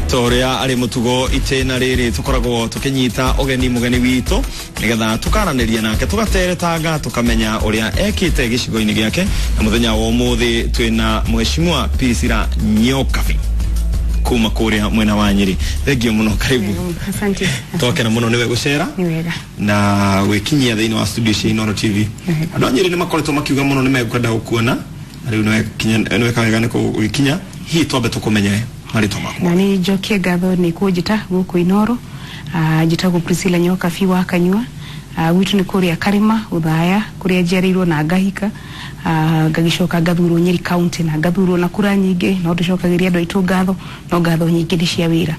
Ta ũrĩa arĩ mũtugo, itĩna rĩrĩ tũkoragwo tũkĩnyita ũgeni mũgeni witũ nĩgetha tũkaranĩria nake, tũgateretanga, tũkamenya ũrĩa ekĩte gĩcigo-inĩ gĩake. Na mũthenya wa ũmũthĩ twĩna Mheshimiwa Priscilla Nyokabi kuma kũrĩa mwena wa Nyĩrĩ. Thengio mũno, karibu. Asante. Twakena mũno nĩwe gũcera Nĩ wega. Na gwĩkinyia thĩinĩ wa studio cia Inooro TV. Andũ a Nyĩrĩ nĩ makoretwo makiuga mũno nĩ mekwenda gũkuona, na rĩu nĩweka wega nĩ gũgĩkinya. Hihi twambe tũkũmenye marĩtwa maku? Na nĩ njokie ngatho nĩ kũnjĩta gũkũ Inooro. Njĩtagwo Priscilla Nyokabi wa Kanyua. Gwitũ nĩ kũrĩa Karĩma Ũthaya, kũrĩa njiarĩirwo na ngahika. Ngagĩcoka ngathurwo Nyĩrĩ County na ngathurwo na kura nyingĩ, no tũcokagĩria andũ aitũ ngatho, no ngatho nyingĩ nĩ cia wĩra.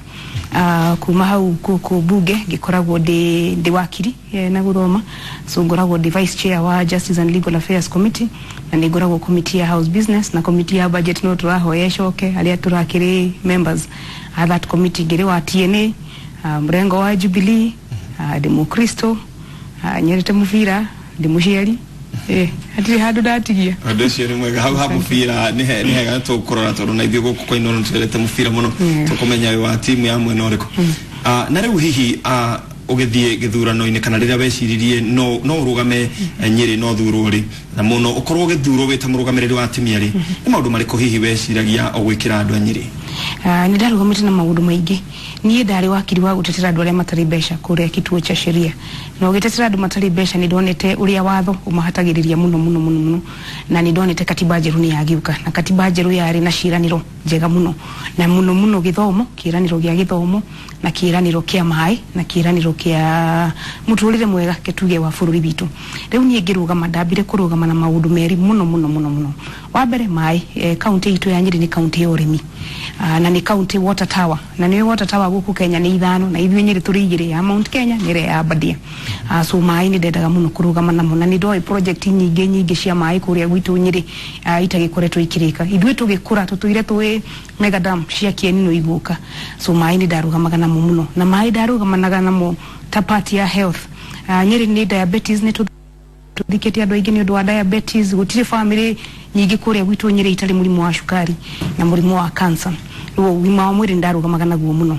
Kuma hau gũkũ bunge ngĩkoragwo ndĩ wakiri na gũthoma, so ngoragwo ndĩ vice chair wa Justice and Legal Affairs Committee, na nĩ ngoragwo committee ya House Business na committee ya Budget, no tũrahoya ĩcoke arĩa tũrakĩrĩ members a that committee. Ngĩrĩ wa TNA, mũrengo wa Jubilee, ndĩ mũkristo, nyendete mũbira, ndĩ mũciari, hatirĩ handũ ndatigia. Ũndũ ũcio nĩ mwega. Hau ha mũbira nĩ hega tũkũrora, tondũ na ithuĩ gũkũ kwa Inooro nĩ twendete mũbira mũno. Tũkũmenya wĩ wa timu ya mwena ũrĩkũ. Na rĩu hihi ũgĩthiĩ gĩthurano-inĩ kana rĩrĩa weciririe no ũrũgame Nyĩrĩ no thurwo rĩ, na mũno ũkorwo ũgĩthurwo wĩ ta mũrũgamĩrĩri wa atumia rĩ, nĩ maũndũ marĩkũ hihi weciragia ũgwĩkĩra andũ a Nyĩrĩ? Nĩ ndarũgamĩte na maũndũ maingĩ. Niĩ ndarĩ wakiri wa gũtetera andũ arĩa matarĩ mbeca kũrĩa kituo cha sheria, na ũgĩtetera andũ matarĩ mbeca nĩ ndonete ũrĩa watho ũmahatagĩrĩria mũno mũno mũno mũno, na nĩ ndonete katiba njerũ nĩ yagĩũka, na katiba njerũ yarĩ na ciĩranĩro njega mũno, na mũno mũno gĩthomo, kĩĩranĩro gĩa gĩthomo na kĩĩranĩro kĩa maĩ na kĩĩranĩro kĩa mũtũrĩre mwega ketuge wa bũrũri witũ. Rĩu niĩ ngĩrũgama ndambire kũrũgama na maũndũ merĩ mũno mũno mũno mũno. Wa mbere maĩ. Kaunti itũ ya Nyĩrĩ nĩ kaunti ya ũrĩmi, na nĩ kaunti water tower, na nĩ water tower gũkũ Kenya nĩ ithano, na ithuĩ Nyĩrĩ tũrĩ igĩrĩ, ya Mount Kenya nĩ ĩrĩa ya Aberdare. So maĩ nĩ ndendaga mũno kũrũgama namo, na nĩ ndoĩ project nyingĩ nyingĩ cia maĩ kũrĩa gwitũ Nyĩrĩ itagĩkoretwo ikĩrĩka. Ithuĩ tũgĩkũra tũtũire tũĩ mega dam cia Kieni no igũka. So maĩ nĩ ndarũgamaga namo mũno, na maĩ ndarũgamanaga namo ta part ya health. Nyĩrĩ nĩ diabetes, nĩ tũthikĩte andũ aingĩ nĩ ũndũ wa diabetes. Gũtirĩ family nyingĩ kũrĩa gwitũ Nyĩrĩ itarĩ mũrimũ wa cukari na mũrimũ wa cancer. Rĩu ũgima wa mwĩrĩ nĩ ndarũgamaga naguo mũno.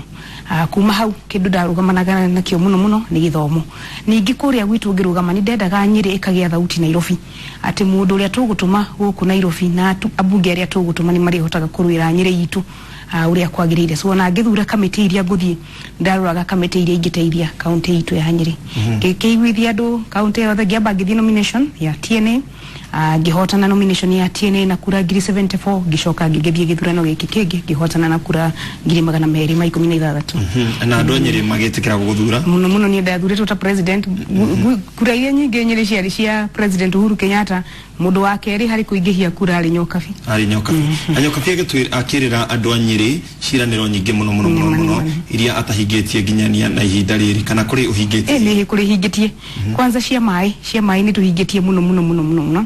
Kuma hau kĩndũ ndarũgamanaga nakĩo mũno mũno nĩ gĩthomo. Ningĩ kũrĩa gwitũ ngĩrũgama nĩ ndendaga Nyĩrĩ ĩkagĩa thauti Nairobi, atĩ mũndũ ũrĩa tũgũtũma gũkũ Nairobi na ambunge arĩa tũgũtũma nĩ marĩhotaga kũrũĩra Nyĩrĩ itũ ũrĩa kwagĩrĩire. So ona ngĩthura kamĩtĩ iria ngũthiĩ, ndaroraga kamĩtĩ iria ingĩteithia kaunti itũ ya Nyĩrĩ. Ngĩkĩiguithia andũ kaunti yothe, ngĩamba ngĩthiĩ nomination ya TNA, ngĩhotana nomination ya TNA na kura 74,000. Ngĩcoka ngĩgĩthiĩ gĩthurano gĩkĩ kĩngĩ, ngĩhotana na kura 216,000. Na andũ a Nyĩrĩ magĩtĩkĩra gũgũthura? Mũno mũno. Niĩ ndathurĩtwo ta president. Kura iria nyingĩ Nyĩrĩ ciarĩ cia President Uhuru Kenyatta. Mũndũ wa kerĩ harĩ kũingĩhia kura arĩ Nyokabi. Arĩ Nyokabi. Na Nyokabi akĩrĩra andũ a Nyĩrĩ ciĩranĩro nyingĩ mũno mũno mũno mũno iria atahingĩtie nginyania na ihinda rĩrĩ, kana kũrĩ ũhingĩtie? Nĩ kũrĩ hingĩtie. Kwanza cia maĩ, cia maĩ nĩ tũhingĩtie mũno mũno mũno mũno mũno.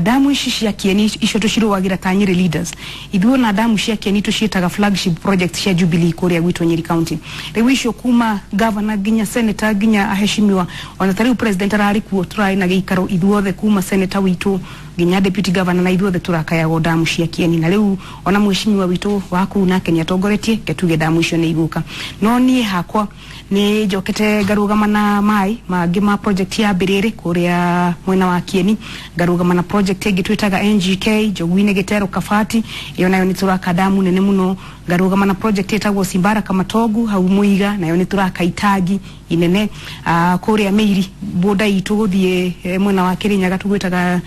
Damu ici cia Kieni icio tũcirũagĩra ta Nyĩrĩ leaders ithuĩ, na damu cia Kieni tũciĩtaga flagship project cia Jubilee kũrĩa gwitũ Nyĩrĩ County. Rĩu icio kuma governor nginya senator nginya aheshimiwa, ona ta rĩu president ararĩ kuo, tũrarĩ na gĩikaro ithuothe kuma senator witũ nginya deputy governor, na ithuothe tũrakayagwo damu cia Kieni. Na rĩu ona mheshimiwa witũ wa kũu nake nĩ atongoretie ketuge damu icio nĩ igũka. No niĩ hakwa nĩ njokete ngarũgama na maĩ mangĩ ma project ya Mbĩrĩrĩ kũrĩa mwena wa Kieni, ngarũgama na project ĩngĩ twĩtaga NGK Njogu-inĩ Gĩtero Kabati, ĩyo nayo nĩ tũraka damu nene mũno. Ngarũgama na project ĩtagwo Simbara Kamatogu hau Mũiga, nayo nĩ tũraka itangi inene. Kũrĩa Mĩiri boda itũ gũthiĩ mwena wa Kĩrĩnyaga tũgwĩtaga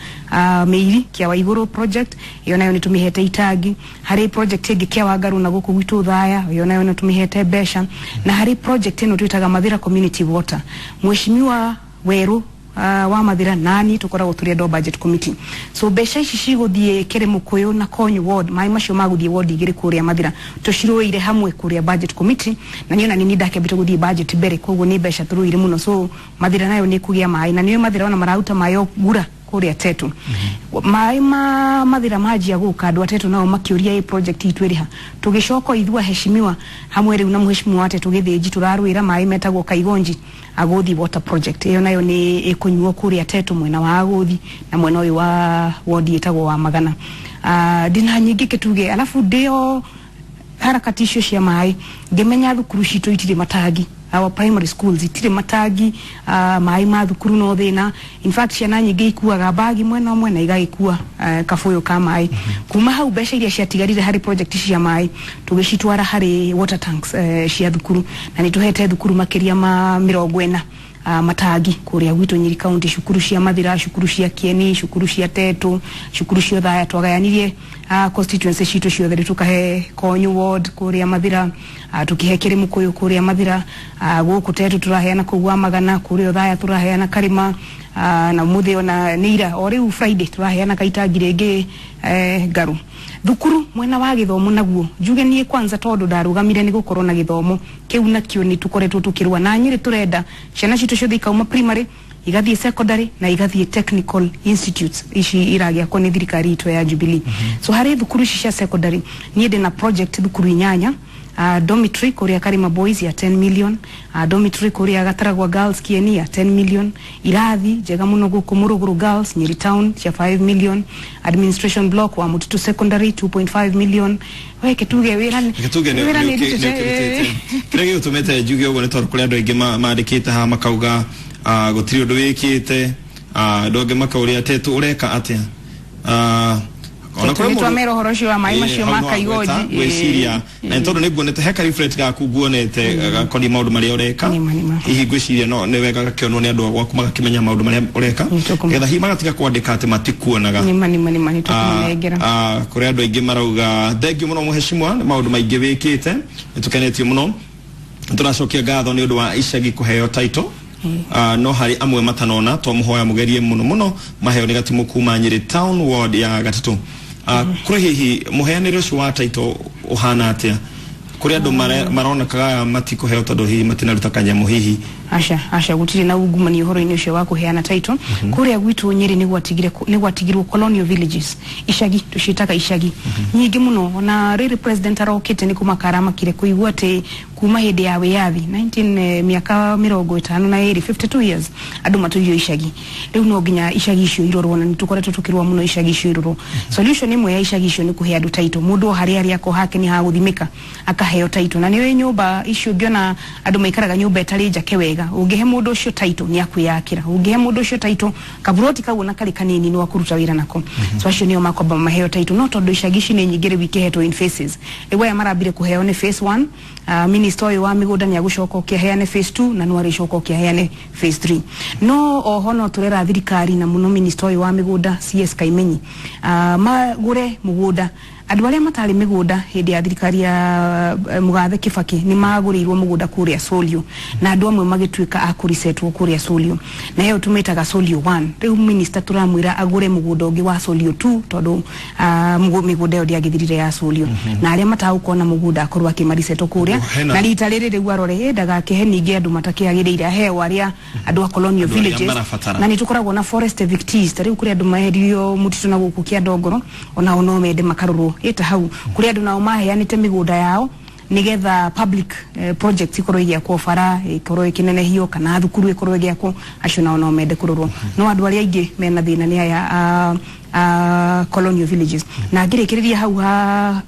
Mĩiri Kĩawa Igũrũ project, ĩyo nayo nĩ tũmĩhete itangi. Harĩ project ĩngĩ Kĩawa Ngarũ na gũkũ gwitũ Thaya, ĩyo nayo nĩ tũmĩhete mbeca. Na harĩ project ĩno twĩtaga Mathira Community Water, mheshimiwa Werũ wa Mathira nani tũkoragwo tũrĩ andũ a budget committee, so mbeca ici cigũthiĩ Kĩrĩmũkũyũ na Konyu ward. Maĩ macio magũthiĩ ward igĩrĩ kũrĩa Mathira, tũcirũĩire hamwe kũrĩa budget committee, na niĩ ona nĩ ndakĩambĩte gũthiĩ budget mbere, koguo nĩ mbeca tũrũire mũno. So Mathira nayo nĩ kũgĩa maĩ, na nĩyo Mathira ona mararuta maĩ o ngura kũrĩa Tetu. Maĩ ma Mathira manjia gũka, andũ a Tetu nao makĩũria ĩ project itũ ĩrĩ ha. Tũgĩcoka ithuĩ aheshimiwa hamwe rĩu na mheshimiwa wa Tetu Gĩthĩnji tũrarwĩra maĩ metagwo Kaigonji Agũthi water project, ĩyo nayo nĩ ĩkũnyuo kũrĩa Tetu mwena wa Agũthi na mwena ũyũ wa ward ĩtagwo wa Magana. Ndĩna nyingĩ kĩtuge, alafu ndĩo Harakati icio cia maĩ, ngĩmenya thukuru citũ itirĩ matangi, our primary schools itirĩ matangi, maĩ ma thukuru no thĩna. In fact, ciana nyingĩ ikuaga bagi mwena ũmwe na igagĩkua kabũyũ ka maĩ. Kuma hau, mbeca iria ciatigarire harĩ project cia maĩ tũgĩcitwara harĩ water tanks cia thukuru, na nĩ tũhete thukuru makĩria ma 40 matangi kuria gwitũ Nyeri County, cukuru cia Mathira, cukuru cia Kieni, cukuru cia Tetu, cukuru cia Othaya. Twagayanirie constituency citũ ciothe, rĩ tukahe Konyu ward kuria Mathira, tukihe Kirimukuyu kuria Mathira, guku Tetu turaheana kuu wa Magana, kuria Othaya turaheana Karima, na muthi ona nĩ ira o rĩu Friday turaheana kaitangi rĩngĩ ngaru. Thukuru, mwena wa gĩthomo naguo, njuge niĩ kwanza tondũ ndarũgamire nĩ gũkorwo na gĩthomo kĩu, nakĩo nĩ tũkoretwo tũkĩrũa na Nyĩrĩ. Tũrenda ciana citũ ciothe ikauma primary igathiĩ secondary na igathiĩ technical institutes ici iragĩakwo nĩ thirikari itũ ya Jubilee. So harĩ thukuru ici cia secondary, niĩ ndĩna project thukuru inyanya: dormitory kuria Karima Boys ya 10 million, dormitory kuria Gataragwa Girls Kieni ya 10 million, irathi njega muno guku Muruguru Girls Nyeri Town cia 5 million, administration block wa Mutitu Secondary 2.5 million. Weke tuge wira Reke tuge nĩ wĩra nĩ ndutĩte. Kĩrĩa gĩgũtũmĩte njuge ũguo nĩ tondũ kũrĩ andũ aingĩ mandĩkĩte haha makauga gũtirĩ ũndũ wĩkĩte. Andũ angĩ makauria, Tetu ũreka atĩa? Ona kũrĩ Nĩ mũndũ- twamera ũhoro ũcio wa maĩ macio hau ma no Kaigoji. agweta, ngwĩciria na nĩ tondũ nĩ nguonete he ka leaflet gaku nguonete gakoniĩ maũndũ marĩa ũreka. Nĩma, nĩma. Hihi ngwĩciria no nĩ wega gakĩonwo nĩ andũ a gwaku, magakĩmenya maũndũ marĩa ũreka, Nĩ tũkũma- getha hihi magatiga kwandĩka atĩ matikuonaga. Nĩma, nĩ tũkũmanengera. Kũrĩ andũ aingĩ marauga thengiũ mũno mũhecimwa nĩ maũndũ maingĩ wĩkĩte, nĩ tũkenetio mũno. Tũracokia ngatho nĩ ũndũ wa icagi kũheo title. No harĩ amwe matanona, twamũhoya mũgerie mũno mũno maheo. Nĩ gatimũ kuma Nyĩrĩ Town, ward ya gatatũ. Kũrĩ hihi mũheanĩre ũcio wa title ũhana atĩa? Kũrĩ andũ maronekaga matikũheo tondũ hihi matinaruta kanyamũ hihi. Aca, aca, gũtirĩ na ungumania ũhoro-inĩ ũcio wa kũheana title. Kũrĩa gwitũ Nyĩrĩ nĩ gwatigirwo colonial villages, icagi tũciĩtaga icagi nyingĩ mũno. Ona rĩrĩ president arokĩte nĩ kũmaka aramakire kũigua atĩ kuma hĩndĩ ya wĩyathi 19 mĩaka 52, 52 years, andũ matũirio icagi. Rĩu no nginya icagi icio irorwo, na nĩ tũkoretwo tũkĩrũa mũno icagi icio irorwo. Solution ĩmwe ya icagi icio nĩ kũhe andũ title. Mũndũ o harĩa arĩ ako hake nĩ hagũthimĩka akaheo title. Na nĩ nyũmba icio ũngĩona andũ maikaraga nyũmba ĩtarĩ njake wega, ũngĩhe mũndũ ũcio title nĩ akwĩyakĩra. Ũngĩhe mũndũ ũcio title, kaburoti kau ona karĩ kanini nĩ wakũruta wĩra nako. So acio nĩo makwamba maheo title. No tondũ icagi ici nĩ nyingĩ, rĩu ikĩhetwo in phases. Rĩu aya marambire kũheo nĩ phase 1. Minister ũyũ wa mĩgũnda nĩ agũcoka ũke aheane phase 2, na no arĩcoka ũke aheane phase 3. No oho no tũrera thirikari, na mũno minister ũyũ wa mĩgũnda CS Kaimenyi, magũre mũgũnda andũ arĩa matarĩ mĩgũnda. Hĩndĩ ya thirikari ya Mũgathe Kibaki nĩ magũrĩirwo mũgũnda kũrĩa Solio, na andũ amwe magĩtuĩka a kũrisetwo kũrĩa Solio, na ĩyo tũmĩtaga Solio 1. Rĩu minister tũramwĩra agũre mũgũnda ũngĩ wa Solio 2, tondũ mĩgũnda ĩyo ndĩagĩthirire ya Solio, na arĩa matagũkorwo na mũgũnda akorwo akĩmarisetwo kũrĩa. Hena- Na rita rĩrĩ rĩu arore ndagakĩhe ningĩ andũ matakĩagĩrĩire, aheo arĩa andũ a colonial Andũ arĩa villages. marabatara. Na nĩ tũkoragwo na forest evictees. Ta rĩu kũrĩ andũ maherio mũtitũ na gũkũ kĩa Ndongoro, onao no mende makarorwo. Ĩta hau kũrĩ andũ nao maheanĩte mĩgũnda yao nigetha public projects ikorwo igĩakwo, bara ikorwo ĩkĩnenehio kana thukuru ikorwo ĩgĩakwo, acio nao no mende kũrorwo. No andũ arĩa aingĩ mena thĩna nĩ aya a colonial villages. Na ngĩrĩkĩrĩria hau ha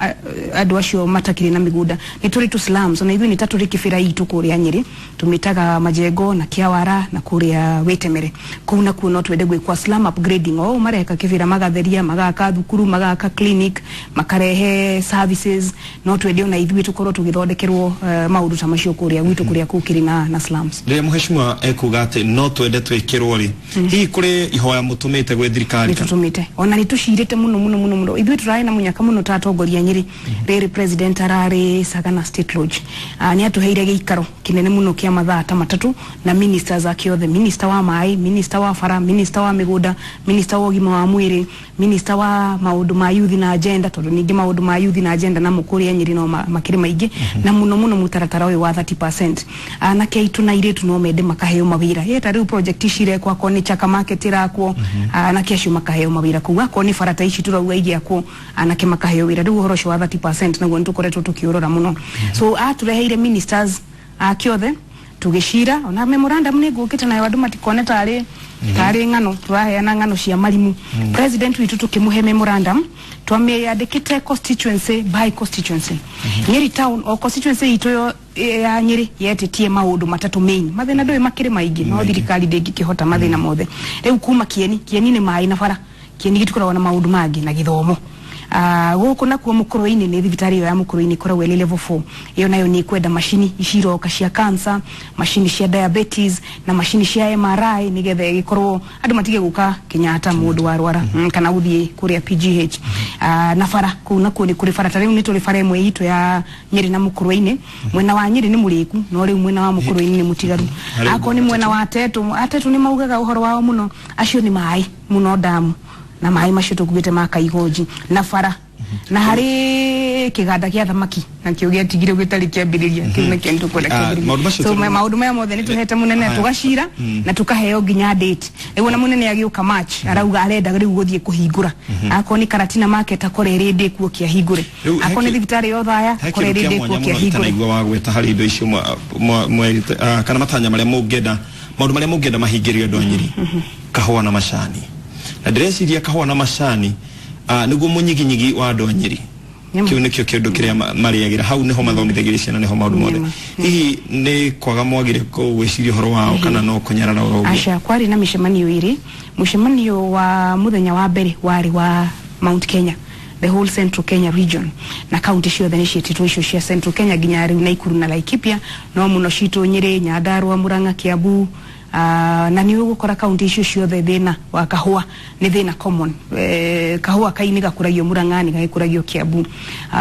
andũ acio matakĩrĩ na mĩgũnda, nĩ tũrĩ tũ slums ona ithuĩ nĩ ta tũrĩ kĩbĩra itũ kũrĩa Nyĩrĩ, tũmĩtaga Majengo na Kĩawara na kũrĩa Wĩtemere. Kũu nakuo no twende gwĩkwa slum upgrading. O ũũ mareka kĩbĩra, magatheria, magaka thukuru, magaka clinic, makarehe services, no twende ona ithuĩ tũkorwo tũgĩthondekerwo maũndũ ta macio kũrĩa gwitũ kũrĩa kũkĩrĩ na slums. Rĩrĩa mũheshimiwa ekuga atĩ no twende twĩkĩrwo rĩ, hihi kũrĩ ihoya mũtũmĩte gwĩ thirikari? Nĩ tũtũmĩte, ona nĩ tũcirĩte mũno mũno mũno mũno. Ithuĩ tũrarĩ na mũnyaka mũno ta atongoria Nyĩrĩ. Rĩrĩ president ararĩ Sagana State Lodge, nĩ atũheire gĩikaro kĩnene mũno kĩa mathaa ta 3 na ministers ake othe: minister wa maĩ, minister wa bara, minister wa mĩgũnda, minister wa ũgima wa mwĩrĩ, minister wa maũndũ ma youth na agenda, tondũ ningĩ maũndũ ma youth na agenda namo kũrĩa Nyĩrĩ no makĩrĩ maingĩ, na mũno mũno mũtaratara ũyũ wa 30%. Anake aitũ na airĩtu no mende makaheo mawĩra. Ĩ ta rĩu project ici irekwo, akorwo nĩ Chaka Market ĩrakwo, anake acio makaheo mawĩra kũu. Akorwo nĩ bara ta ici tũrauga igĩakwo, anake makaheo wĩra. Rĩu ũhoro ũcio wa 30% naguo nĩ tũkoretwo tũkĩũrora mũno. So atũreheire ministers ake othe. Tugicira ona memorandum nĩ ngũkĩte nayo, andũ matikone tarĩ tarĩ ng'ano tũraheana, ng'ano cia marimu. President witũ tũkĩmũhe memorandum, twamĩandĩkĩte constituency by constituency. Nyeri town o constituency itũ yo ya Nyeri yetĩtie maũndũ matatũ main. Mathĩna ndũĩ makĩrĩ maingĩ, no thirikari ndĩngĩkĩhota mathĩna mothe. Rĩu kuma Kieni, Kieni nĩ maĩ na bara. Kieni gĩtikoragwo na maũndũ mangĩ na gĩthomo. Gũkũ nakuo Mũkũrwe-inĩ nĩ thibitarĩ ĩyo ya Mũkũrwe-inĩ ĩkoragwo ĩrĩ level 4. Ĩyo nayo nĩ ĩkwenda macini ici iroka cia cancer, macini cia diabetes na macini cia MRI, nĩgetha ĩgĩkorwo andũ matige gũka Kenyatta mũndũ warwara, kana gũthiĩ kũrĩa PGH. Na bara kũu nakuo nĩ kũrĩ bara, ta rĩu nĩ tũrĩ bara ĩmwe itũ ya Nyeri na Mũkũrwe-inĩ. Mwena wa Nyeri nĩ mũrĩku, no rĩu mwena wa Mũkũrwe-inĩ nĩ mũtigaru. Harĩ Akorwo nĩ mwena wa Atetũ, Atetũ nĩ maugaga ũhoro wao mũno, acio nĩ maĩ mũno, ndamu na maĩ macio tũkuĩte ma Kaigonji na bara na harĩ kĩganda gĩa thamaki nakĩo gĩatigire gĩtarĩ kĩambĩrĩria kĩu, nakĩo nĩ tũkwenda Ah, maũndũ kĩambĩrĩria. macio So maũndũ maya mothe nĩ tũhete mũnene, Haya. tũgacira na tũkaheo nginya date. Rĩu ona mũnene agĩũka March arauga arenda rĩu gũthiĩ kũhingũra, akorwo nĩ Karatina Market akore ĩrĩ ndĩkuo kĩahingũre, Rĩu, akorwo nĩ thibitarĩ ya Othaya he akore kĩndũ ĩrĩ kĩa mwanya ndĩkuo mũno kĩahingũre. itanaigua wa gweta harĩ indo icio kana matanya marĩa mũngĩenda, maũndũ marĩa mũngĩenda mahingĩrio andũ a Nyeri, kahũa na macani. Na ndĩreciria kahũa na macani nĩguo mũnyiginyigi wa andũ a Nyeri. Nĩma. Kĩu nĩkĩo kĩndũ kĩrĩa marĩagĩra hau, nĩho mathomithagĩria ciana, nĩho maũndũ mothe. Nĩma. Hihi nĩ kwaga mwagire gwĩciria ũhoro wao kana no kũnyarara oro ũguo? Aca, kwarĩ na mĩcemanio ĩrĩ. Mũcemanio wa mũthenya wa mbere warĩ wa Mount Kenya, the whole Central Kenya region, na kaunti ciothe nĩ ciĩtĩtwo icio cia Central Kenya, nginya rĩu Naikuru na Laikipia, no mũno citũ Nyĩrĩ, Nyandarua, Murang'a, Kiambu. Na nĩ ũgũkora kaunti icio ciothe thĩna wa kahũa nĩ thĩna common. Kahũa kai nĩ gakũragio Murang'a, nĩ gagĩkũragio Kiambu.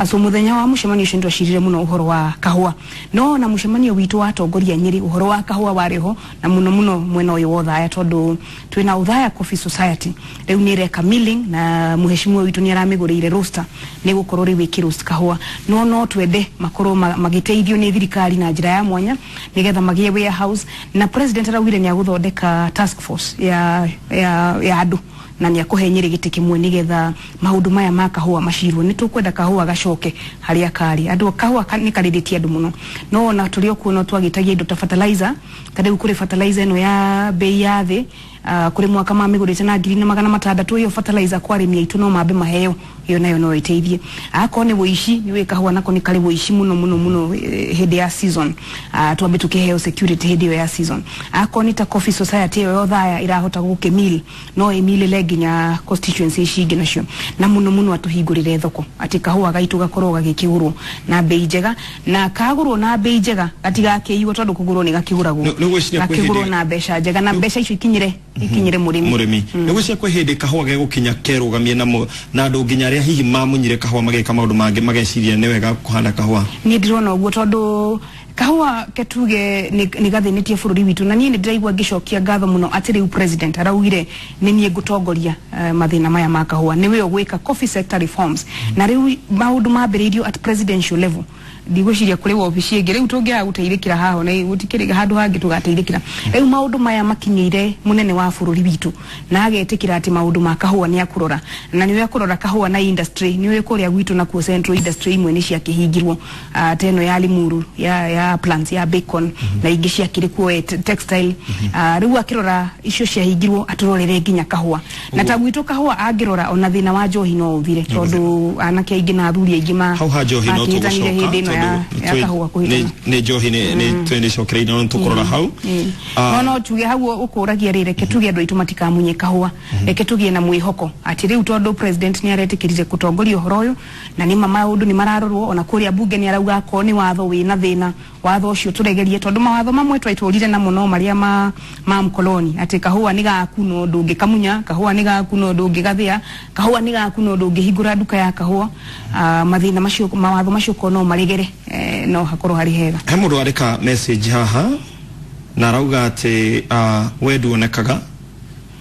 So mũthenya wa mũcemanio ũcio nĩ twacirire mũno ũhoro wa kahũa, no na mũcemanio witũ wa atongoria Nyĩrĩ ũhoro wa kahũa warĩ ho, na mũno mũno mwena ũyũ wa Othaya, tondũ twĩna Othaya Coffee Society rĩu nĩ ĩreka milling, na mũheshimiwa witũ nĩ aramĩgũrĩire roaster, nĩ gũkorwo rĩu ĩkĩ roast kahũa. No twende makorwo magĩteithio nĩ thirikari na njĩra ya mwanya nĩgetha magĩe warehouse. Na president araugire nĩ agũthondeka task force ya andũ na nĩ akũhe Nyĩrĩ gĩtĩ kĩmwe nĩgetha maũndũ maya ma kahũa macirwo. Nĩ tũkwenda kahũa gacoke harĩa karĩ. Andũ kahũa nĩ karĩrĩtie andũ mũno, no ona tũrĩ o kuo no twagĩtagia indo ta fertilizer. Ta rĩu kũrĩ fertilizer ĩno ya bei ya thĩ, kũrĩ mwaka mamĩgũrĩte na 1600. Ĩyo fertilizer kwa arĩmi aitũ no mambe maheo ĩyo, nayo no ĩteithie. Akorwo nĩ wũici, nĩ wĩ kahũa nako nĩ karĩ wũici mũno mũno mũno hĩndĩ ya season, twambe tũkĩheo security hĩndĩ ĩyo ya season. Akorwo nĩ ta coffee society ĩyo ya Othaya ĩrahota gũkĩmill, no ĩmilĩle nginya constituency ici ingĩ nacio. Na mũno mũno atũhingũrĩre thoko atĩ kahũa gaitũ gakorwo gagĩkĩgũrwo na bei njega, na kagũrwo na bei njega gatigakĩiywo, tondũ kũgũrwo nĩ gakĩgũragwo. Nĩ ũgwĩciria kwĩ Gakĩgũrwo hĩndĩ- na mbeca njega na mbeca icio ikinyĩre mũrĩmi. Mũrĩmi nĩ gwĩciria kwĩ hĩndĩ kahũa gegũkinya kerũgamie na andũ nginya arĩa hihi mamunyire kahũa mageka maũndũ mangĩ mageciria nĩ wega kũhanda kahũa? Niĩ ndĩrona ũguo, tondũ kahũa ketuge nĩ gathĩnĩtie bũrũri witũ, na niĩ nĩ ndĩraigua ngĩcokia ngatho mũno atĩ rĩu president araugire nĩ niĩ ngũtongoria mathĩna maya ma kahũa, nĩwe ũgwĩka coffee sector reforms. Na rĩu maũndũ mambĩrĩirio at presidential level, ndigwĩciria kũrĩ wabici ĩngĩ rĩu tũngĩaga gũteithĩkĩra haho na gũtikĩrĩ handũ hangĩ tũgateithĩkĩra. Rĩu maũndũ maya makinyĩire mũnene wa bũrũri witũ na agetĩkĩra atĩ maũndũ ma kahũa nĩ akũrora, na nĩwe akũrora kahũa na industry. Nĩwe kũrĩa gwitũ nakuo central industry imwe nĩ ciakĩhingirwo, ta ĩno ya Limuru ya plants ya bacon na ingĩ ciakĩrĩ kuo, textile. Rĩu akĩrora icio ciahingirwo, atũrorere nginya kahũa. Na ta gwitũ kahũa angĩrora, ona thĩna wa njohi no ũthire, tondũ anake aingĩ na athuri aingĩ ma Hau ha njohi no makĩhĩtanire tũgũcoka hĩndĩ ĩno tondũ ya kahũa kũhĩtana. Nĩ njohi nĩ twĩnĩcokereire no tũkũrora hau. No tuge hau ũkũragia rĩ, reke tuge andũ aitũ matikamunye kahũa, reke tũgĩe na mwĩhoko atĩ rĩu tondũ president nĩ aretĩkĩrire kũtongoria ũhoro ũyũ, na nĩma maũndũ nĩ mararorwo. Ona kũrĩa bunge nĩ arauga akorwo nĩ watho wĩna thĩna, watho ũcio tũregerie, tondũ mawatho mamwe twaitũrire namo no marĩa ma mkoloni, atĩ kahũa nĩ gaku no ndũngĩkamunya, kahũa nĩ gaku no ndũngĩgathĩa, kahũa nĩ gaku no ndũngĩhingũra nduka ya kahũa. Mathĩna macio, mawatho macio ko no maregere, no hakorwo harĩ hega. He mũndũ wandĩka message haha na arauga atĩ we nduonekaga,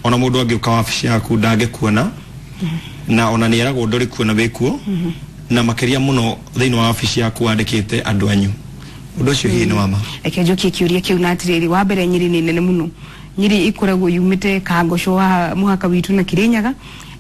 ona mũndũ angĩũka wabici yaku ndangĩkuona, na ona nĩ eragwo ndũrĩ kuo na wĩkuo, na makĩria mũno thĩinĩ wa wabici yaku wandĩkĩte andũ anyu. Ũndũ ũcio hihi nĩ wa ma? Reke njokie kĩũria kĩu na atĩrĩrĩ, wa mbere Nyĩrĩ nĩ nene mũno. Nyĩrĩ ĩkoragwo yumĩte Kangoco wa mũhaka witũ na Kirinyaga.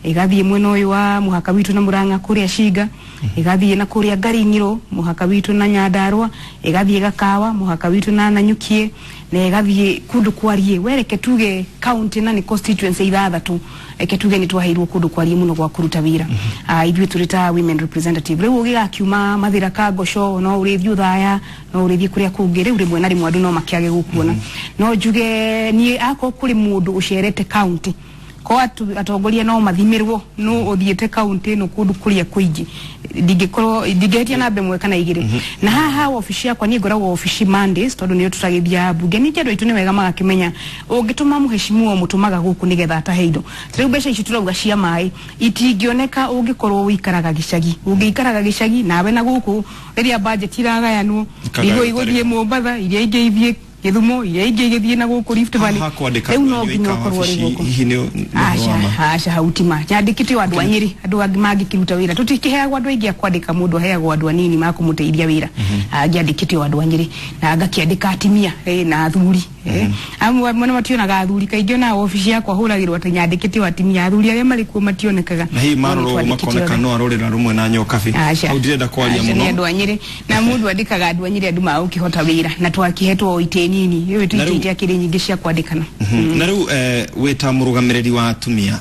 Ĩgathiĩ mwena ũyũ wa mũhaka witũ na Murang'a kũrĩa Cinga, ĩgathiĩ na kũrĩa Ngaring'iro mũhaka witũ na Nyandarua, ĩgathiĩ Gakawa mũhaka witũ na Nanyukie, na ĩgathiĩ kũndũ kwarie. Wereke tuge county na nĩ constituency 6, reke tuge nĩ twaheirwo kũndũ kwarie mũno gwa kũruta wĩra. Ithuĩ tũrĩ ta women representative, rĩu ũgĩgakiuma Mathĩra ka Ngoco, no ũrĩthiĩ Ũthaya, no ũrĩthiĩ kũrĩa kũngĩ. Rĩu rĩmwe na rĩmwe andũ no makĩage gũkuona. No njuge niĩ akorwo kũrĩ mũndũ ũcerete county ko atongoria no mathimirwo no ũthiĩte county ĩno kũndũ kũrĩa kũingĩ, ndingĩkorwo ndingĩhĩtia namba 1 kana 2. Na haha wabici yakwa niĩ ngoragwo wabici Mondays, tondũ nĩyo tũtagĩthiaga mbunge. Ningĩ andũ aitũ nĩ wega magakĩmenya ũngĩtũma mũheshimiwa mũtũmaga gũkũ nĩgetha atahe indo. Ta rĩu mbeca ici tũrauga cia maĩ itingĩoneka ũngĩkorwo ũikaraga gĩcagi. Ũngĩikaraga gĩcagi nawe na gũkũ rĩrĩa budget iragayanwo, Ikagaywo igo igũthiĩ Mombatha, iria ingĩ ithiĩ Gĩthumo, iria ingĩ igĩthiĩ na gũkũ Rift Valley. Haha kwandĩka Rĩu no andũ nginya aika ũkorwo ũrĩ wabici, gũkũ. hihi nĩ Aca, wa ma? aca, hau ti ma. Nyandĩkĩte o andũ a Nyĩrĩ, andũ angĩ mangĩkĩruta wĩra. Tũtikĩheagwo andũ aingĩ a kwandĩka, mũndũ aheagwo andũ anini ma kũmũteithia wĩra. Ngĩandĩkĩte o andũ a Nyĩrĩ na ngakĩandĩka atimia na athuri. Amwe amwe mationaga athuri kaingĩ, ona wabici yakwa hũragĩrwo atĩ nyandĩkĩte o atimia, athuri arĩa marĩ kuo mationekaga. Na hihi No nĩ marorwo twandĩkĩte makoneka othe. no arorera rũmwe na nyokabi. Aca. Hau ndirenda kwaria Aca, nĩ mũno. andũ a Nyĩrĩ na mũndũ andĩkaga andũ a Nyĩrĩ, andũ magũkĩhota wĩra, na twakĩhetwo o itĩ nini. Rĩu Na rĩu- itĩ itiakĩrĩ nyingĩ cia kwandĩkana. Na rĩu wĩ ta mũrũgamĩrĩri wa atumia,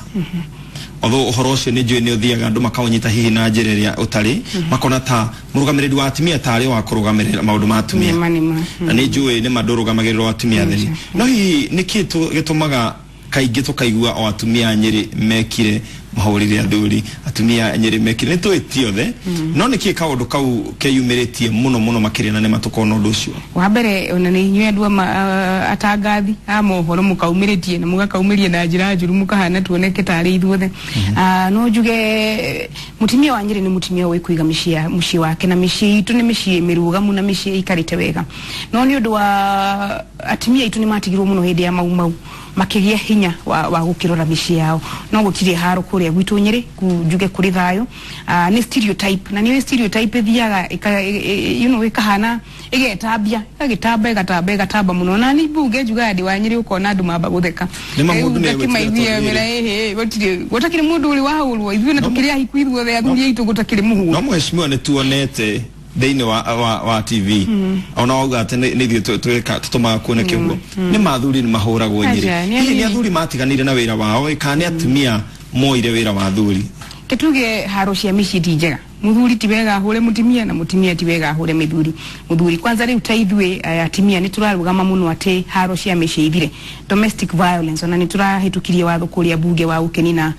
although ũhoro ũcio nĩ njũĩ nĩ ũthiaga andũ makaũnyita hihi na njĩra ĩrĩa ũtarĩ, makona ta mũrũgamĩrĩri wa atumia tarĩ wa kũrũgamĩrĩra maũndũ ma atumia. Nĩma, nĩma. Na nĩ njũĩ nĩ ma ndũrũgamagĩrĩra atumia atheri, no hihi nĩkĩ gĩtũmaga kaingĩ tũkaigua o atumia a Nyĩrĩ mekire mahũrire athuri, atumia a Nyĩrĩ mekire? Nĩ tũĩ ti othe, no nĩkĩ kaũndũ kau keyumĩrĩtie mũno mũno makĩria na nĩ matũkorwo ũndũ ũcio? Wa mbere ona nĩ inyuĩ andũ atangathi a mohoro mũkaumĩrĩtie na mũgakaumĩria na njĩra njũru, mũkahana tuoneke tarĩ ithuothe. No njuge mũtumia wa Nyĩrĩ nĩ mũtumia ũĩ kũiga mũciĩ wake, na mĩciĩ itũ nĩ mĩciĩ mĩrũgamu na mĩciĩ ĩikarĩte wega. No nĩ ũndũ wa atumia aitũ nĩ matigirwo mũno hĩndĩ ya Mau Mau, makĩgĩa hinya wa gũkĩrora mĩciĩ yao, no gũtirĩ haro kũrĩa gwitũ Nyĩrĩ, njuge kũrĩ thayũ. Nĩ stereotype, na nĩ stereotype ĩthiaga you know, ĩkahana ĩgetambia, ĩgagĩtamba, ĩgatamba, ĩgatamba mũno. Na nĩ mbunge njugaga ndĩ wa Nyĩrĩ, ũkona andũ mamba gũtheka. Nĩ ma mũndũ Rĩu nĩ egwĩtigĩra ngakĩmaiguia tondũ mera, ĩhĩ, gũtirĩ gũtakĩrĩ mũndũ ũrĩ wahũrwo, ithuĩ na tũkĩrĩ ahiku ithuothe, athuri aitũ gũtakĩrĩ mũhũrwo. No mheshimiwa nĩ tuonete thĩinĩ wa TV, ona wauga atĩ nĩ ithuĩ tũtũmaga kuoneke ũguo, nĩ mathuri nĩ mahũragwo Nyĩrĩ. Aca, nĩ Hihi nĩ anini. athuri matiganire na wĩra wao ĩ, kana nĩ atumia moire wĩra wa athuri? Kĩtuge haro cia mĩciĩ ti njega. Mũthuri ti wega ahũre mũtumia, na mũtumia ti wega ahũre mũthuri. Kwanza rĩu ta ithuĩ atumia nĩ tũrarũgama mũno atĩ haro cia mĩciĩ ithire, domestic violence. Ona nĩ tũrahĩtũkirie watho kũrĩa mbunge wa gũkĩnina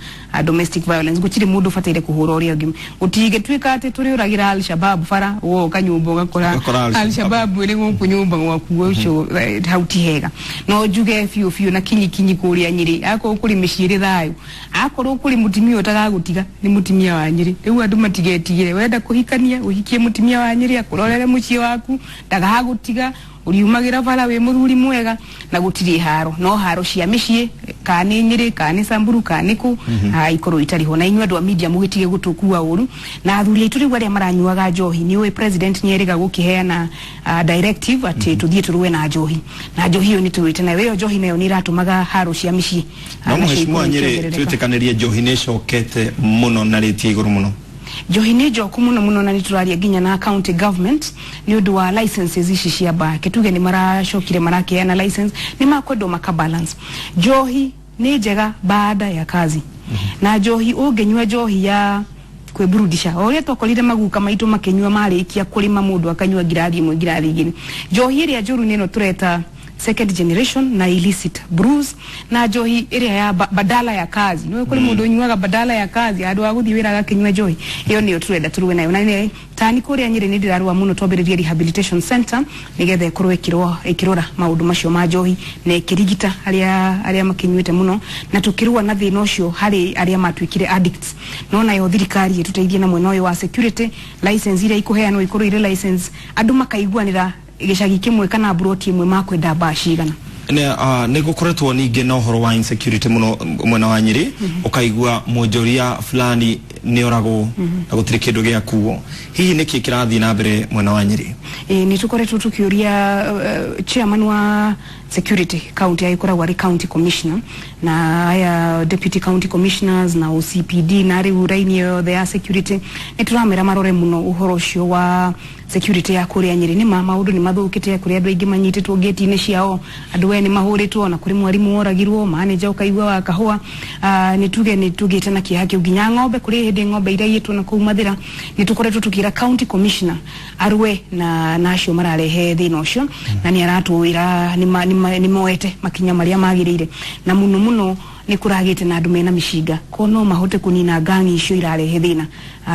domestic violence. Gũtirĩ mũndũ ũbataire kũhũra ũrĩa ũngĩ. Gũtingĩtuĩka atĩ tũrĩũragĩra Al-Shabab bara, woka nyũmba ũgakora Ũgakora Al-Shabab. Al-Shabab ĩrĩ gũkũ nyũmba gwaku, ũcio hau ti hega. No njuge biũ biũ na kinyi kinyi kũrĩa Nyĩrĩ, akorwo kũrĩ mĩciĩ ĩrĩ thayũ, akorwo kũrĩ mũtumia ũtagagũtiga nĩ mũtumia wa Nyĩrĩ. Rĩu andũ matigetigĩre, wenda kũhikania ũhikie mũtumia wa Nyĩrĩ akũrorere mũciĩ waku, ndagagũtiga, ũriumagĩra bara wĩ mũthuri mwega na gũtirĩ haro. No haro cia mĩciĩ, kana nĩ Nyĩrĩ, kana nĩ Samburu, kana nĩ kũ, ikorwo itarĩ ho. Na inyuĩ andũ a media mũgĩtige gũtũkua ũru. Na athuri aitũ rĩu arĩa maranyuaga njohi, nĩ ũĩ president nĩ erĩga gũkĩheana directive atĩ tũthiĩ tũrũe na njohi, na njohi ĩyo nĩ tũrũĩte nayo. Ĩyo njohi nayo nĩ ĩratũmaga haro cia mĩciĩ No nacio mheshimiwa ikorwo Nyĩrĩ, ikĩongerereka. twĩtĩkanĩrie njohi nĩ ĩcokete mũno na rĩti ya igũrũ mũno. Njohi nĩ njoku mũno mũno, na nĩ tũraria nginya na county government nĩ ũndũ wa licenses ici cia bar. Kĩtuge nĩ maracokire marakĩheana license, nĩ makwendwo maka balance. Njohi nĩ njega baada ya kazi, na njohi ũngĩnyua njohi ya kwĩburudisha, o ũrĩa twakorire maguka maitũ makĩnyua marĩkia kũrĩma, mũndũ akanyua ngirathi 1, ngirathi 2. Njohi ĩrĩa njũru nĩ ĩno tũreta second generation na illicit brews, na njohi ĩrĩa ya badala ya kazi. Nĩ kũrĩ mũndũ ũnyuaga badala ya kazi, handũ ha gũthiĩ wĩra agakĩnyua njohi. Ĩyo nĩyo tũrenda tũrũe nayo. Na nĩ tani kũrĩa Nyĩrĩ nĩ ndĩrarũa mũno twambĩrĩrie rehabilitation center, nĩgetha ĩkorwo ĩkĩrora maũndũ macio ma njohi na ĩkĩrigita arĩa makĩnyuĩte mũno, na tũkĩrũa na thĩna ũcio harĩ arĩa matuĩkire addicts. No nayo thirikari ĩtũteithie na mwena ũyũ wa security, license iria ikũheanwo ikorwo irĩ license andũ makaiguanĩra gĩcagi kĩmwe kana mburoti ĩmwe makwenda mbaa cigana. Nĩ gũkoretwo ningĩ na ũhoro wa insecurity mũno mwena wa Nyĩrĩ, ũkaigua mwonjoria fulani nĩ oragwo na gũtirĩ kĩndũ gĩakuo. Hihi nĩkĩ kĩrathiĩ na mbere mwena wa Nyĩrĩ? Nĩ tũkoretwo tũkĩũria chairman wa security county agĩkoragwo arĩ county commissioner na aya deputy county commissioners na OCPD na rĩu raini yothe ya security, nĩ tũramera marore mũno ũhoro ũcio wa security ya kũrĩa Nyĩrĩ. Nĩ ma maũndũ nĩ mathũkĩte, kũrĩ andũ aingĩ manyitĩtwo ngĩti-inĩ ciao, andũ we nĩ mahũrĩtwo, na kũrĩ mwarimũ woragirwo, manager ũkaigua wa kahũa. Nĩ tuge nĩ tũgĩte na kĩeha kĩu, nginya ng'ombe, kũrĩ hĩndĩ ng'ombe iraiyĩtwo na kũu Mathĩra. Nĩ tũkoretwo tũkĩra county commissioner arũe na acio mararehe thĩna ũcio, na nĩ aratwĩra nĩ moete makinya marĩa magĩrĩire, na mũno mũno nĩ kũragĩte na andũ mena mĩcinga ko no mahote kũnina gangi icio irarehe thĩna,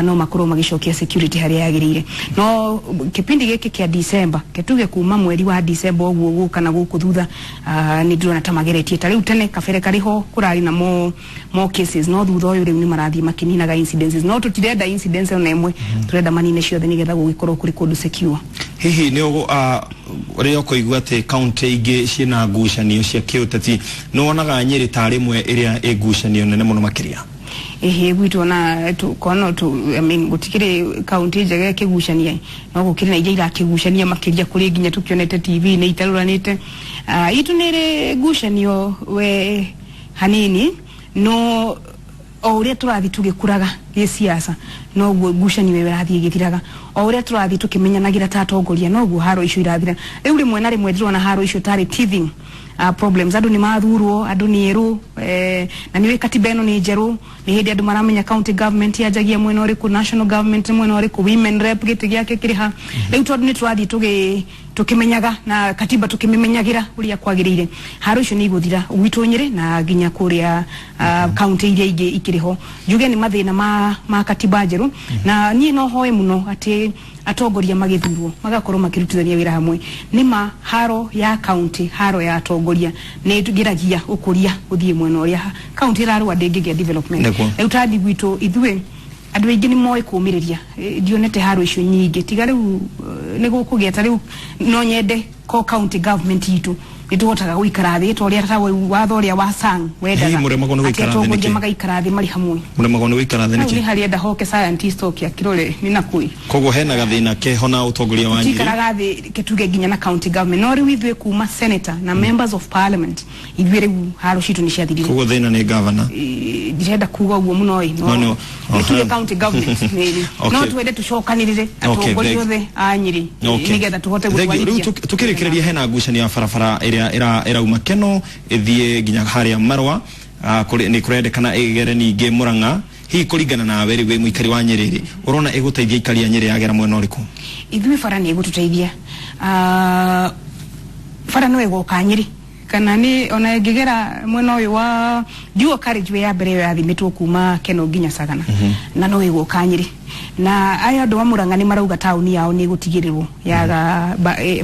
no makorwo magĩcokia security harĩa yagĩrĩire. No kĩpindi gĩkĩ kĩa December, ketuge kuma mweri wa December ũguo gũka na gũkũ thutha, nĩ ndĩrona ta mageretie. Ta rĩu tene kabere karĩ ho kũrarĩ na more cases, no thutha ũyũ rĩu nĩ marathiĩ makĩninaga incidences, no tũtirenda incidents ona ĩmwe, tũrenda manine ciothe nĩgetha gũgĩkorwo kũrĩ kũndũ secure. Hihi nĩ rĩrĩa ũkũigua atĩ kaunti ingĩ ciĩna ngucanio cia kĩũteti, nĩ wonaga Nyĩrĩ tarĩ ĩmwe ĩrĩa ĩ ngucanio nene mũno makĩria? Ĩhĩ, gwitũ ona kono tu, I mean, gũtikĩrĩ kaunti njega ĩkĩgucania, no gũkĩrĩ na iria irakĩgucania makĩria, kũrĩ nginya tũkĩonete TV nĩ itarũranĩte. Itũ nĩ ĩrĩ ngucanio we hanini, no o ũrĩa tũrathiĩ tũgĩkũraga gĩsiasa noguo ngucanio ĩyo ĩrathiĩ ĩgĩthiraga, o ũrĩa tũrathiĩ tũkĩmenyanagĩra ta atongoria noguo haro icio irathira. Rĩu rĩmwe na rĩmwe ndĩrona haro icio tarĩ teething problems. Andũ nĩ mathurwo, andũ nĩ erũ, na nĩ katiba ĩno nĩ njerũ, nĩ hĩndĩ andũ maramenya county government yanjagia mwena ũrĩkũ, national government mwena ũrĩkũ, women rep gĩtĩ gĩake kĩrĩ ha. Rĩu tondũ nĩ tũrathiĩ tũkĩmenyaga na katiba tũkĩmĩmenyagĩra ũrĩa kwagĩrĩire, haro icio nĩ igũthira gwitũ Nyĩrĩ na nginya kũrĩa kaunti iria ingĩ ikĩrĩ ho. Njuge nĩ mathĩna ma katiba njerũ, na niĩ no hoe mũno atĩ atongoria magĩthurwo magakorwo makĩrutithania wĩra hamwe. Nĩ ma haro ya kaunti, haro ya atongoria nĩ ĩgeragia ũkũria ũthiĩ mwena ũrĩa kaunti ĩrarũa ndĩngĩgĩa development. Rĩu tandi gwitũ ithuĩ andũ aingĩ nĩ moĩ kũmĩrĩria. Ndionete haro icio nyingĩ tiga rĩu nĩ gũkũgĩa. Ta rĩu no nyende ko county government itũ nĩ tũhotaga gũikara thĩ ta ũrĩa ta watho ũrĩa wa Sang wendaga, Hihi mũremagwo nĩ atĩ gũikara thĩ atongoria nĩkĩ? magaikara thĩ marĩ hamwe. Mũremagwo nĩ gũikara thĩ Hau nĩ nĩkĩ? harĩa enda hoke scientist oke akĩrore nĩ nakũi. Koguo hena gathĩna keho na ũtongoria wa Nyĩrĩ? Tikaraga thĩ kĩtuge nginya na county government, no rĩu ithuĩ kuma senator na members of parliament ithuĩ rĩu haro citũ nĩ ciathirire. Koguo thĩna nĩ governor? Ndirenda kuga ũguo mũno ĩ, No, no. no nĩ tuge county government no twende tũcokanĩrĩre atongoria othe a Nyĩrĩ nĩgetha tũhote Thank you. Rĩu gũtwarithia. Tukĩrĩkĩrĩria, hena ngucanio ya barabara ĩrĩa ĩrauma Keno ĩthiĩ nginya harĩa Marwa, nĩ kũrendekana ĩgere ningĩ Mũrang'a. Hihi kũringana nawe rĩu wĩ mũikari wa Nyĩrĩ rĩ, ũrona ĩgũteithia aikari a Nyĩrĩ yagera mwena ũrĩkũ? Ithuĩ bara nĩ ĩgũtũteithia. Bara no ĩgoka Nyĩrĩ kana nĩ ona ĩngĩgera mwena ũyũ wa dual carriageway ya mbere ĩyo yathimĩtwo kuma Keno nginya Sagana, na no ĩgũka Nyĩrĩ. Na aya andũ a Murang'a nĩ marauga taũni yao nĩ ĩgũtigĩrĩrwo yaga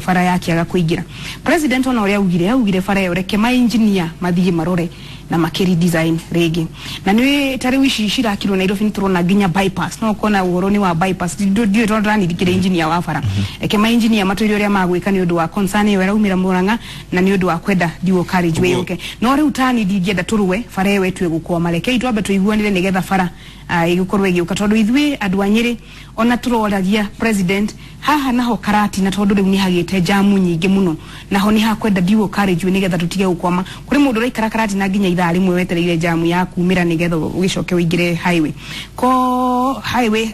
bara yakĩaga kũingĩra. President ona ũrĩa augire bara ĩyo reke ma engineer mathiĩ marore na makĩri design rĩngĩ. Na nĩ ta rĩu ici cirakirwo Nairobi, nĩ tũrona nginya bypass, no ũkona ũhoro nĩ wa bypass. Ndiũĩ tondũ ndĩranirikĩre engineer wa bara, reke ma engineer matwĩre ũrĩa magwĩka nĩ ũndũ wa concern ĩyo ĩraumĩra Murang'a na nĩ ũndũ wa kwenda dual carriageway yũke. No rĩu tani ndingĩenda tũrũe bara ĩyo ĩtue gũkwama, rekei twambe tũiguanĩre nĩgetha bara ĩgĩkorwo ĩgĩũka, tondũ ithuĩ andũ a Nyĩrĩ ona tũroragia president haha naho Karati, na tondũ rĩu nĩ hagĩte jamu nyingĩ mũno, naho nĩ hakwenda dual carriageway nĩgetha tũtige gũkwama. Kũrĩ mũndũ ũraikara Karati na nginya ithaa rĩmwe wetereire jamu ya kumĩra nĩgetha ũgĩcoke ũingĩre highway. Ko highway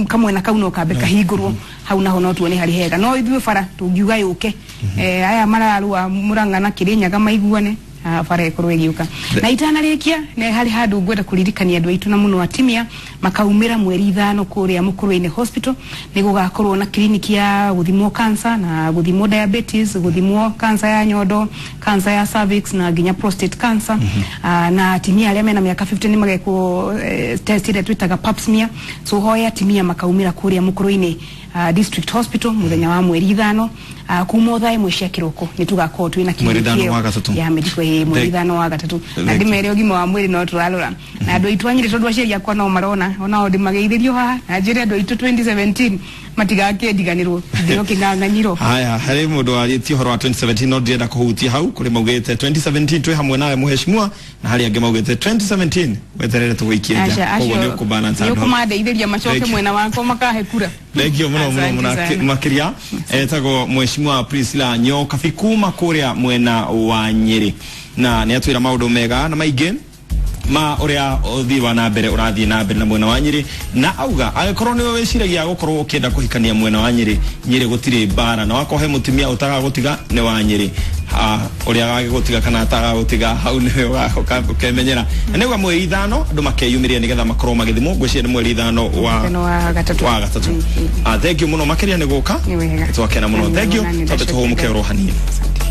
kamwena kau no kambe kahingũrwo hau naho no tuone harĩ hega. No ithuĩ bara tũngiuga yũke, aya mararũa Murang'a na Kĩrĩnyaga maiguane, bara ĩkorwo ĩgĩũka. Na itanarĩkia, nĩ harĩ handũ ngwenda kũririkania andũ aitũ na mũno atimia makaumĩra mweri 5 kũrĩa Mũkũrwe-inĩ hospital. Nĩ gũgakorwo na kiriniki ya gũthimwo cancer na gũthimwo diabetes, gũthimwo cancer ya nyondo, cancer ya cervix na nginya prostate cancer. Na atimia arĩa mena mĩaka 50 nĩ magekwo test ĩrĩa twĩtaga pap smear. So hoya atimia makaumĩra kũrĩa Mũkũrwe-inĩ district hospital mũthenya wa mweri 5, kuma o thaa 1 cia kĩroko nĩ tũgakorwo twĩna Mweri kiriniki ithano ĩyo wa gatatũ. ya medical, mweri 5 wa gatatũ. Na Thank you. ndĩmere ũgima wa mwĩrĩ no tũrarora na andũ aitũ a Nyĩrĩ, tondũ aciari akwa no marona onao ndĩmageithĩrio haha na njĩre andũ aitũ 2017 Matigakĩndiganĩrwo ndĩro kĩng'ang'anyiro. Haya, harĩ mũndũ warĩtie ũhoro wa 2017, no ndĩrenda kũhutia hau. Kũrĩ maugĩte 2017 twĩ hamwe nawe mũheshimiwa, na harĩ angĩ maugĩte 2017 weterere tũgũikie nja. Koguo nĩ ũkũbalance nĩ andũ hau. Ũkũmandeithĩria macoke Thank you. mwena wakwa makahe kura. Thank you muno muno Asante muno sana. Makiria. Etagwo Mheshimiwa Priscilla Nyokabi kuma kuria mwena wa Nyeri, na nĩ atwĩra maũndũ mega na maingĩ ma ũrĩa ũthii wa na mbere ũrathiĩ na mbere na mwena wa Nyeri, na auga angĩkorwo nĩwe wĩciragia gũkorwo ũkĩenda kũhikania mwena wa Nyeri, Nyeri gũtirĩ mbara, na wakorwo he mũtumia ũtagagũtiga nĩ wa Nyeri. Ũrĩa agagĩgũtiga kana atagagũtiga hau nĩwe ũkemenyera. Na nĩuga mweri 5 andũ makeyumĩria nĩgetha makorwo magĩthimwo. Ngwĩciria nĩ mweri 5 wa 5 wa 3. Wa gatatũ. Thank you mũno makĩria nĩ gũka. Nĩ wega. Twakena mũno. Nĩ Thank you. wega, nĩ Twambe tũhũmũke ndacokia. oro hanini. Asante.